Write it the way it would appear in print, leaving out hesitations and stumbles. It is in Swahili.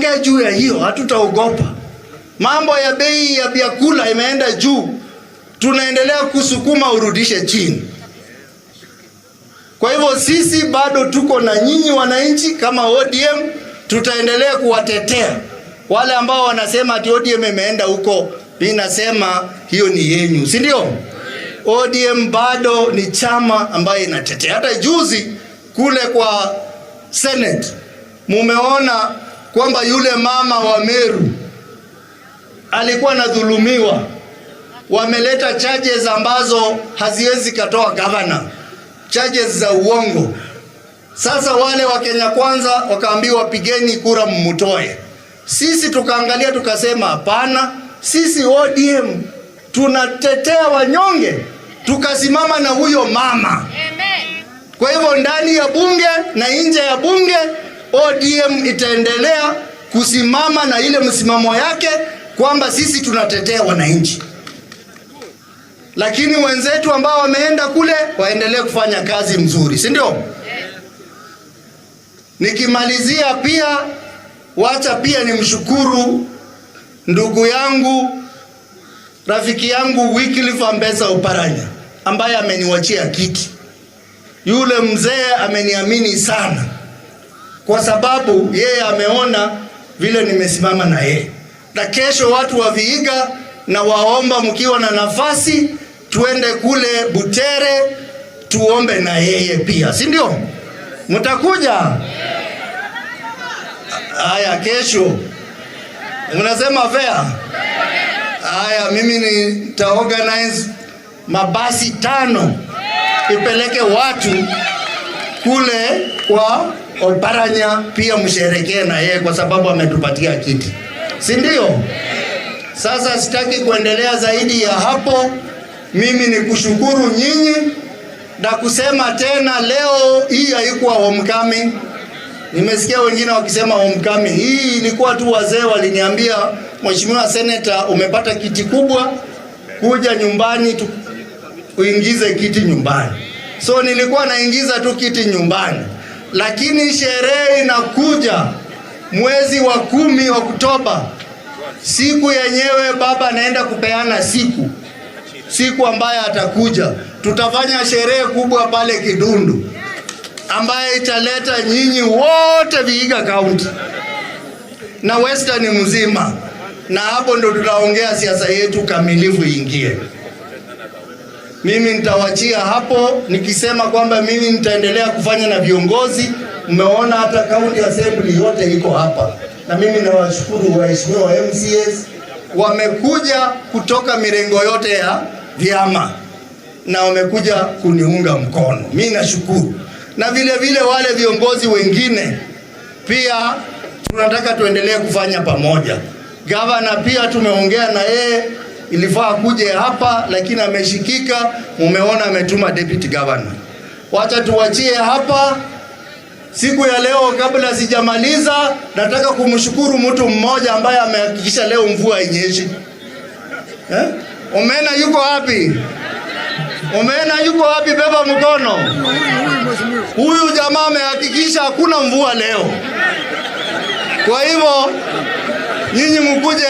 Tutaongea juu ya hiyo, hatutaogopa. Mambo ya bei ya vyakula imeenda juu, tunaendelea kusukuma urudishe chini. Kwa hivyo sisi bado tuko na nyinyi wananchi kama ODM, tutaendelea kuwatetea wale ambao wanasema ati ODM imeenda huko. Mimi nasema hiyo ni yenyu, si ndio? ODM bado ni chama ambayo inatetea. Hata juzi kule kwa Senate mumeona kwamba yule mama wa Meru alikuwa anadhulumiwa, wameleta charges ambazo haziwezi katoa governor, charges za uongo. Sasa wale wa Kenya Kwanza wakaambiwa pigeni kura mmutoe. Sisi tukaangalia tukasema hapana, sisi ODM tunatetea wanyonge, tukasimama na huyo mama. Amen. Kwa hivyo ndani ya bunge na nje ya bunge ODM itaendelea kusimama na ile msimamo yake kwamba sisi tunatetea wananchi, lakini wenzetu ambao wameenda kule waendelee kufanya kazi mzuri, si ndio? Nikimalizia pia, wacha pia nimshukuru ndugu yangu rafiki yangu Wycliffe Ambetsa Oparanya ambaye ameniwachia kiti. Yule mzee ameniamini sana, kwa sababu yeye ameona vile nimesimama na yeye. Na kesho watu wa Vihiga na waomba, mkiwa na nafasi, tuende kule Butere tuombe na yeye pia, si ndio? Mtakuja? Haya, kesho mnasema fair. Haya, mimi nita organize mabasi 5 ipeleke watu kule kwa Oparanya, pia msherekee na yeye kwa sababu ametupatia kiti, si ndio? Sasa sitaki kuendelea zaidi ya hapo. Mimi ni kushukuru nyinyi na kusema tena, leo hii haikuwa homecoming. Nimesikia wengine wakisema homecoming. Hii ilikuwa tu wazee waliniambia, Mheshimiwa Senator, umepata kiti kubwa, kuja nyumbani tu uingize kiti nyumbani. So nilikuwa naingiza tu kiti nyumbani, lakini sherehe inakuja mwezi wa 10 Oktoba, siku yenyewe baba anaenda kupeana siku, siku ambayo atakuja, tutafanya sherehe kubwa pale Kidundu ambaye italeta nyinyi wote Vihiga County na Western mzima, na hapo ndo tutaongea siasa yetu kamilifu ingie. Mimi nitawachia hapo nikisema kwamba mimi nitaendelea kufanya na viongozi. Mmeona hata county assembly yote iko hapa, na mimi nawashukuru waheshimiwa MCAs wamekuja kutoka mirengo yote ya vyama na wamekuja kuniunga mkono. Mimi nashukuru, na vile vile wale viongozi wengine pia tunataka tuendelee kufanya pamoja. Gavana pia tumeongea na yeye, ilifaa kuje hapa lakini ameshikika. Mumeona ametuma deputy governor. Wacha tuwachie hapa siku ya leo. Kabla sijamaliza, nataka kumshukuru mtu mmoja ambaye amehakikisha leo mvua inyeshi. Eh? Omena yuko wapi? Omena yuko wapi? Beba mkono. Huyu jamaa amehakikisha hakuna mvua leo. Kwa hivyo nyinyi mkuje